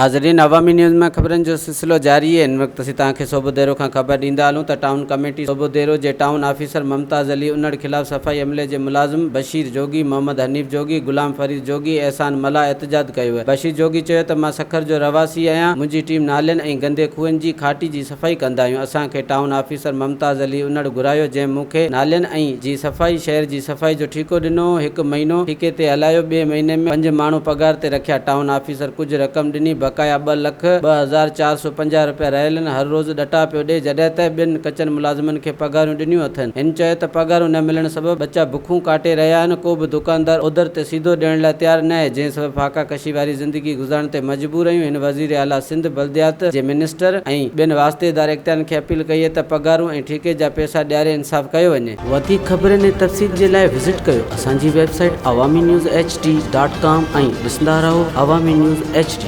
ناظرين عوامي نيوز ۾ خبرن جو سلسلو جاري آهي هن وقت اسين توهان کي صوڀوديرو کان خبر ڏيندا هلون ته ٽائون ڪميٽي صوڀوديرو جي ٽائون آفيسر ممتاز علي انڙ خلاف صفائي عملي جي ملازم بشير جوڳي، محمد حنيف جوڳي، غلام فريد جوڳي، احسان ملاح احتجاج ڪيو آهي. بشير جوڳي چيو ته مان سکر جو رهواسي آهيان منهنجي ٽيم نالين ۽ گندي کوهن جي کاٽي جي صفائي ڪندا آهيون اسان کي ٽائون آفيسر ممتاز علي انڙ گهرايو جنهن مون کي نالين ۽ جي صفائي شهر جي صفائي جو ٺيڪو ڏنو هو هڪ مهينو ٺيڪي تي هلايو ٻئي مهيني ۾ پنج ماڻهو پگهار تي رکيا ٽائون آفيسر ڪجهه رقم ڏني بقايا 2 لک 2450 رپيا رهيل آهن هر روز ڏٽا پيو ڏي جڏهن ته ٻين ڪچن ملازمن کي پگهارون ڏنيون اٿن هن چيو ته پگهارون نه ملڻ سبب ٻچا بکون ڪاٽي رهيا آهن ڪو به دڪاندار اوڌر تي سيڌو ڏيڻ لاء تيار ناهي جنهن سبب فاقا ڪشي واري زندگي گذارڻ تي مجبور آهيون هن وزير اعليٰ سنڌ بلديات جي منسٽر ۽ ٻين واسطيدار اختيارين کي اپيل ڪئي ته پگهارون ۽ ٺيڪي جا پئسا ڏياري انصاف ڪيو وڃي. وڌيڪ خبرن ۽ تفصيل جي لاء وزٽ ڪيو اسان جي website Awami news H D dot com ۽ ڏسندا رهو عوامي نيوز ايڇ ڊي.